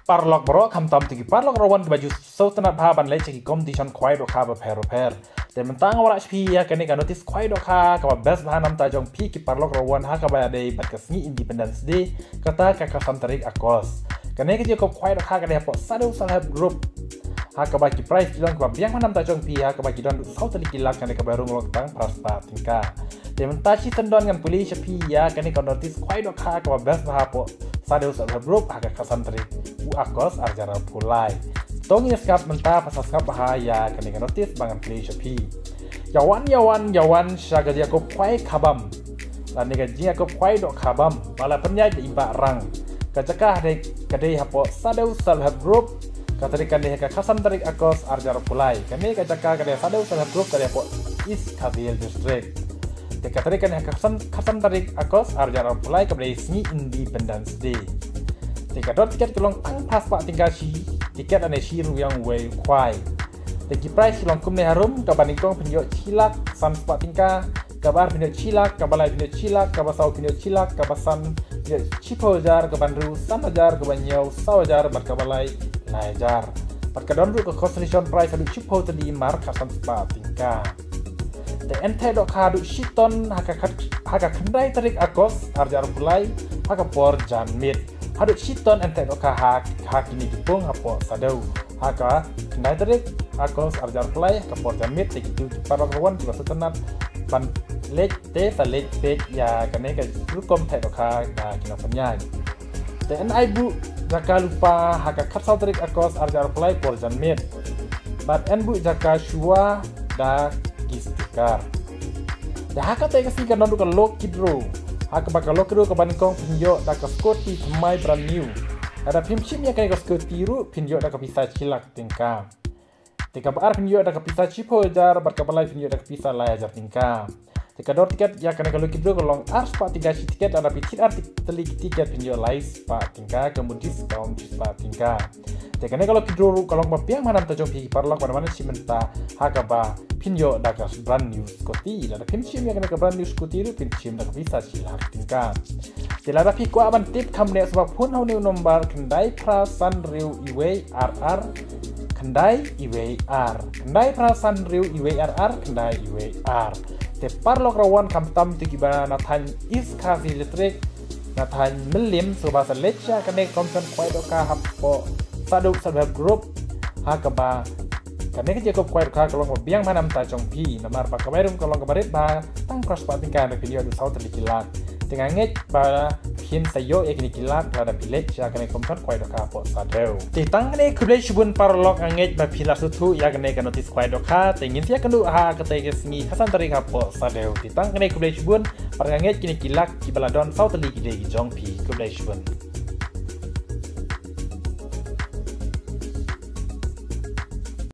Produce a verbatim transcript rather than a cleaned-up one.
Paralok baroh, khamtam ïa ki paralok rawan kiba ju sngewtynnat bha ban leit sha ki competition khwai dohkha bapher bapher. Te mynta nga wallam sha phi ïa kane ka notice khwai dohkha kaba best bha namar jong phi ki paralok rawan ha kaba ïadei bad ka sngi Independence Day, kata ka khatsan tarik August. Kane ka jingïakob khwai dohkha ka dei hapoh Sadew Self Help Group, ha kaba ki prize ki long kiba biang bha namar jong phi, ha kaba ki don haduh saw tylli ki lak, kane kaba rung long tang phra spah tyngka. Te mynta shi tyndon ngan pule sha phi ïa kane ka notice khwai dohkha kaba best bha hapoh Sadew Self Help Group ha ka khatsan tarik u August arhajar arphew lai. To ngin sngap mynta, pasa sngap bha ïa kane ka notice ba ngan pule sha phi. Ïa wan, ïa wan, ïa wan sha ka jingïakob khwai khabam, lane ka jingïakob khwai dohkha bam ba la pynïaid da i Bah Rang. Ka jaka ka dei hapoh Sadew Self Help Group. Ka tarik ka dei ha ka khatsan tarik August arhajar arphew lai. Kane ka jaka ka dei Sadew Self Help Group, ka dei hapoh East Khasi Hills District. Te ka tarik ka dei ha ka khatsan, khatsan tarik August arhajar arphew lai, kaba dei sngi Independence Day. Te ka dor tiket ka long tang phra spah tyngka shi tiket lane shi rynieng wei u khwai. Te ki prize ki long kumne harum: kaba nyngkong phin ïoh shi lak san spah tyngka, kaba ar phin ïoh shi lak, kaba lai phin ïoh shi lak, kaba saw phin ïoh shi lak, kaba san phin ïoh shiphew hajar, kaba hynriew san hajar, kaba hynñiew saw hajar, bad kaba lai lai hajar. Bad ka don ruh ka consolation prize haduh shiphew tylli mar khatsan spah tyngka. Te yn theh dohkha haduh shi ton ha ka khat, ha ka khyndai tarik August arhajar arphew lai ha ka por janmiet. Haduh shi ton yn theh dohkha ha, ha kine ki pung hapoh Sadew ha ka khyndai tarik August arhajar arphew lai ha ka por janmiet. Te kito ki paralok rawan kiba sngewtynnat ban leit te sa leit peit ïa kane ka rukom theh dohkha ba ki nongpynïaid. Te yn ai buh jaka lypa ha ka khatsaw tarik August arhajar arphew lai por janmiet. Bad yn buh jaka shuwa da ki sticker. Te ha kata ka sngi ka don ruh ka lucky draw, ha kaba ka lucky draw kaba nyngkong phin ïoh da ka scooty thymmai brand new. Lada phim shim ïa kane ka scooty ruh phin ïoh da ka pisa shi lak tyngka. Te kaba ar phin ïoh da ka pisa shiphew hajar, bad kaba lai phin ïoh da ka pisa lai hajar tyngka. Te ka dor tiket ïa kane ka lucky draw ka long ar spah tyngka shi tiket, lada phi thied ar tylli ki tiket phin ïoh lai spah tyngka, ka mut discount shi spah tyngka. Te kane ka lucky draw ruh ka long ba biang bha namar jong phi ki paralok, ban wan shi mynta ha kaba phin ïoh da ka brand new scooty. Lada phim shim ïa kane ka brand new scooty ruh phin shim da ka pisa shi lak tyngka. Te lada phi kwah ban tip kham bniah, sngewbha phone ha une u number khyndai phra san hynriew iwei ar ar khyndai iwei ar, khyndai phra san hynriew iwei ar ar khyndai iwei ar. Te paralok rawan khamtam kito kiba na thaiñ East Khasi District, na thaiñ Mylliem, sngewbha sa leit sha kane ka competition khwai dohkha hapoh Sadew Self Help Group, ha kaba kane ka jingïakob khwai dohkha ka long ba biang bha namar jong phi, namar ba kaba ïarum ka long kaba rit bha, tang phra spah tyngka, lada phin ïoh haduh saw tylli ki lak. Te nga ngeit ba phin sa ïoh ïa kine ki lak lada phi leit sha kane ka competition khwai dohkha hapoh Sadew. Te tang kane, khublei shibun paralok, nga ngeit ba phi la sngewthuh ïa kane ka notice khwai dohkha. Te ngin sa ïakynduh ha kata ka sngi khatsan tarik hapoh Sadew. Te tang kane, khublei shibun, bad nga ngeit kine ki lak kiba la don saw tylli ki dei ki jong phi. Khublei shibun.